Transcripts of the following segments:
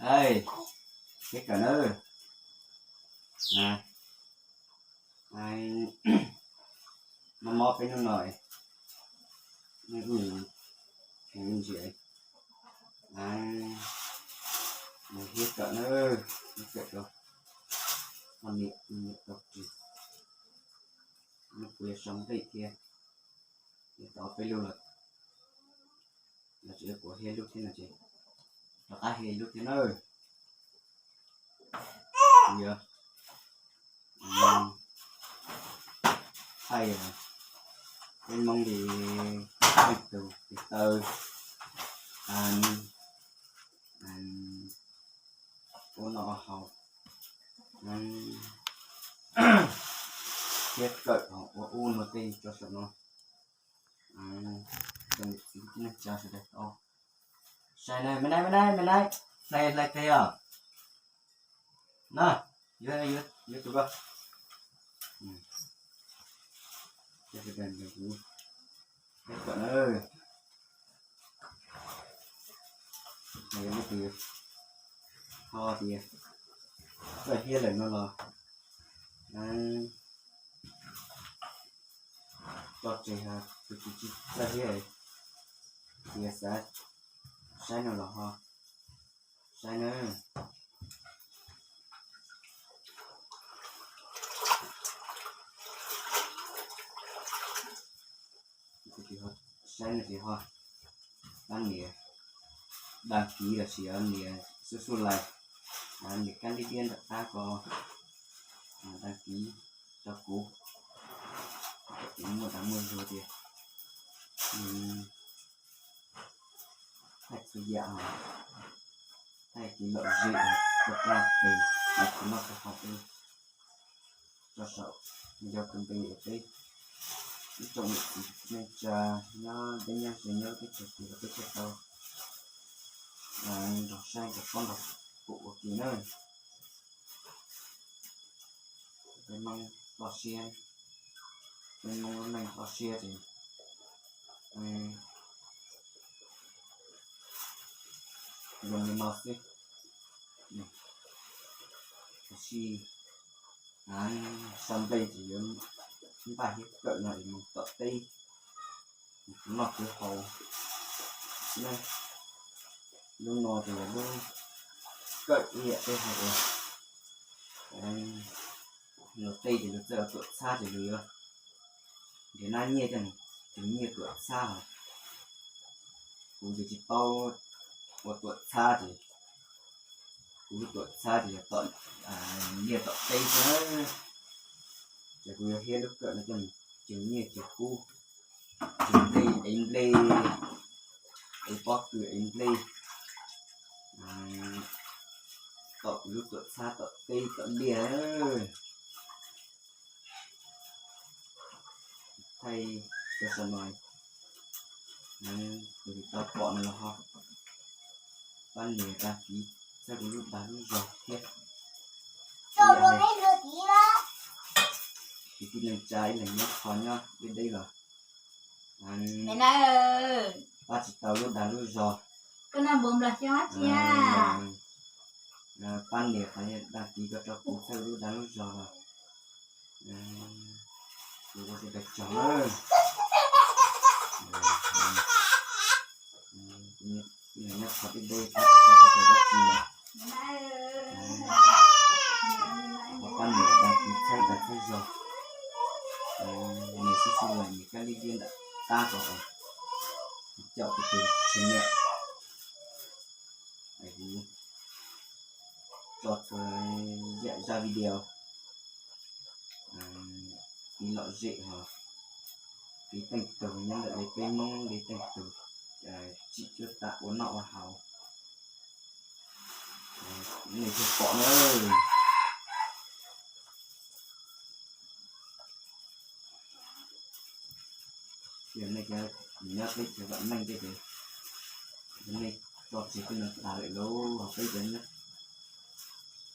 Ej, thiab kawm na. Mob mob peb hnub no, nej ntsia, mus thiab kawm na, thiab kawm rau poj niam, poj niam tau ris, hnub kuv yuav sau nqi thiab, yuav tau peb lub lawm, los tseem yuav kuv thiab lub thiab no ces rov qab thiab lub thiab na. Kuv yuav thaij peb Hmoob li tej tus tes taw, ua noj ua haus, thiab kawm ua ub no tej tso saum no. Tsoom niam txiv kwv tij neej tsa sawv daws tau saib na, me nai, me nai, me nai, hlais, hlais tes os. Na, yuav, yuav, yuav tus koj. Sawv daws, kuv kawm na. Ho tias koj thiab lawm no los tso tseg, tus tsis txawj thiab, tias xav saib no los ho saib na. Saib no ces ho pab nias đăng ký los sis nias subscribe, nias kab lib liab nram qab ko đăng ký rau kuv, kom kuv muaj dag muaj zog tias thaij txhua yam, thaij kev lom zem rau koj tes, tus noj tus haus, tso saum yog tus npe peb ib tsoom niam txiv neej tsa nyob deb nyob ze nyob teb chaws twg los peb thiaj tau nrog saib nrog paub nrog pum ua ke na. Peb Hmoob toj siab, peb Hmoob lub neej toj siab ces zoo li no xwb. Tab sis sau nqi ces yuav npaj thiab kawm no es mus tom teb, mus noj mus haus. Lub no ces yog lub kawm ib yam tej hais tias luag tej ces luag txawj ua tuam txhab ces luag yuav nrhiav nab nyiaj coj mus cug nyiaj tuam txhab os. Kuv ces tsis paub ua tuam txhab ces kuv lub tuam txhab ces yog tom liaj tom teb xwb. Ces kuv yuav hiab lub kawm no coj mus cug nyiaj cug kub, cug nplej ev nplej, ev pob kws ev nplej, tom kuv lub tuam txhab tom teb tom liaj. Thaij rau saum no, tus tsis tau pom no los ho pab nias đăng ký txhawb kuv lub dag lub zog thiab. Kwv tij neej tsa ib leeg nyob qhov nyob deb deb los pab tsis tau lub dag lub zog, pab nias qhov đăng ký ko rau kuv txhawb lub dag lub zog los kuv ua sawv daws tsaug na. Nyob qhov deb deb pab tsis tau sawv daws dab tsi los ho pab nias đăng ký txhawb dag txhawb zog, nias xib xib los nias kab lib liab nram tab ko, caum kuv tus channel, kuv tso txhua yam zaj video, kev lom zem hos kev teej tug nyob ntawm li peb Hmoob li teej tug tsim cuab tam ua noj ua haus, nej thiaj pom na. Yog nej nyob teb chaws vam meej tej ces nej tso tseg tej no tas lawm lauj, ho peb cov nyob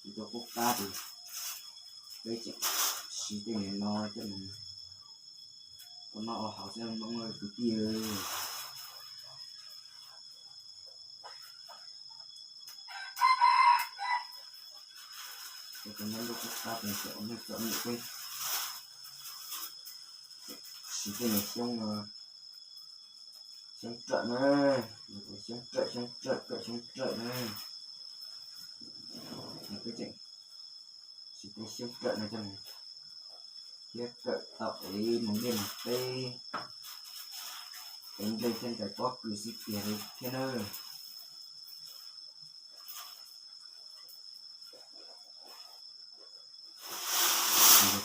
tsis tau qub qab ces peb tseem siv tej niam no coj mus ua noj ua haus xwb Hmoob kwv tij. Cov nyob ntuj kub qab tseem txom nyem txom nyem peb siv tej niag xyoob, xyoob rawm na, xyoob rawm, xyoob rawm, kawm xyoob rawm na. Peb tseem siv tej xyoob rawm no coj mus thiab kawm tau ev mus liaj mus teb, ev nplej thiab ntais pob kws xwb tiag li thiab na.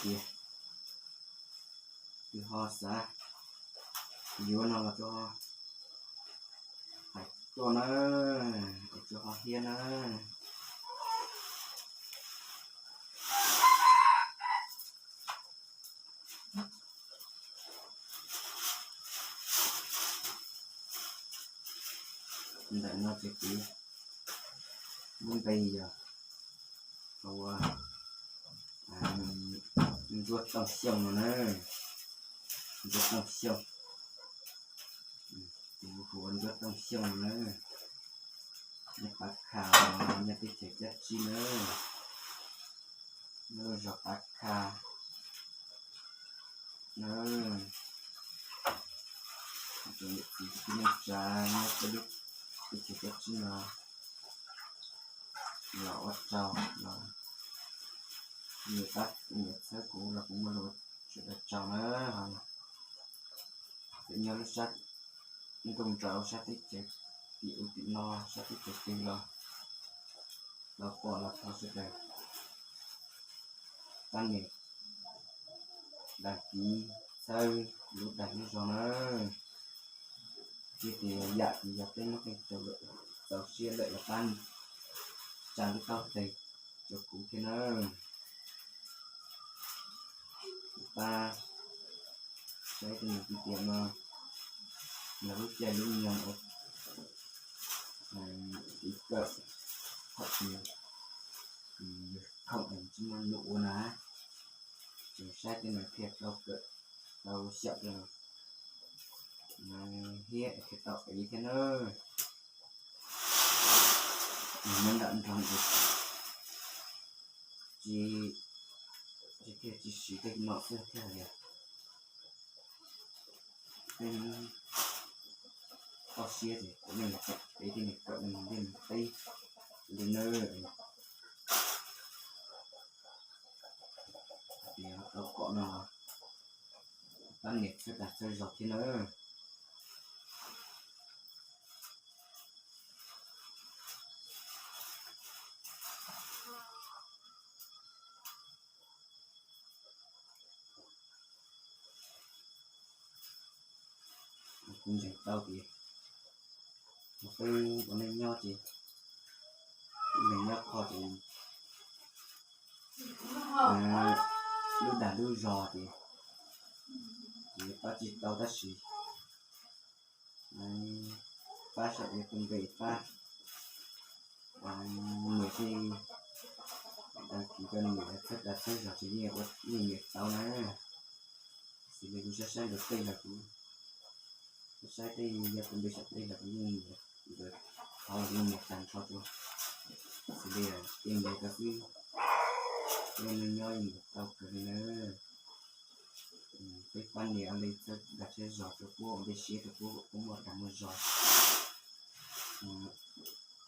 Tias twb ho xav yuav no los tsuas hais tuaj na, es tsuas ho hiab na. Ntawm no ces kuv lub npe yog ua Ntsuab Tooj Xyooj no na, Ntsuab Tooj Xyooj. Tus hu ua Ntsuab Tooj Xyooj no na, nyob Pab Kha, nyob teb chaws Cab Tsib na, nyob lub zos Pab Kha na. Tus niam txiv kwv tij neej tsa nyob peb lub teb chaws Cab Tsib no los ua rau los nyiam pab nyiam txhawb kuv los kuv muaj lus sawv daws tsaug na. Ho tseem nyob lub sab ntuj nraud sab teb chaws tim ub tim no sab teb chaws twg los tau pom los thov sawv daws pab nias đăng ký txhawb lub dag lub zog na. Thiab tias yam kuv yog peb Hmoob Theej Tau lawm, txaus siab lawm los pab tsa lub taub tes rau kuv thiab na. Kuv pab saib tej niag tiv tiam no yog lub caij lub nyoog ua tiv kawm, thaum twg yus khoom es tsis muaj nuj ua na, ces saib tej no thiaj tau kawm tau xyaum rau thiab thiaj tau ev thiab na. Nyob nram nroog ces tsis, tsis thiaj tsis siv tej no xwb thiaj li. Tej toj siab ces kuv yeej tau ev tej niag kawm mus liaj mus teb li nawb. Tias tau pom no pab nias txhawb dag txhawb zog thiab nawb. Kuv ntseeg tau tias peb ua neej nyob ces, neej nyob qhov ces lub dag lub zog ces, ces pab tsis tau tab sis pab saib ua tus npe pab nias tej dag kis rau nias txhawb dag txhawb zog ces yeej ua yeej nias tau na. Xws li kuv saib saib ntawm tej los kuv saib tej yog tus npe saum tej los kuv yeej nias, ntawd qhov los yeej nias tag nrho rau. Xws li yeej nias tau xwb, yeej neej nyob yeej nias tau kawg li na. Peb pab nias ua li txhawb dag txhawb zog rau puab ua npej siab rau puab kom puab muaj dag muaj zog.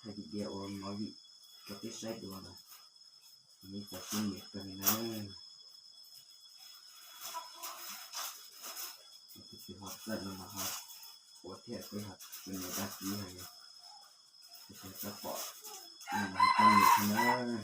Thaij video ua movie rau peb saib dua los yeej txaus siab nyiam kawg li na. Tus twg ho txawj no mas ho ua thiab peb ho tsuas nias dag kis hais, tus twg tau pom no mas ho pab nias thiab na.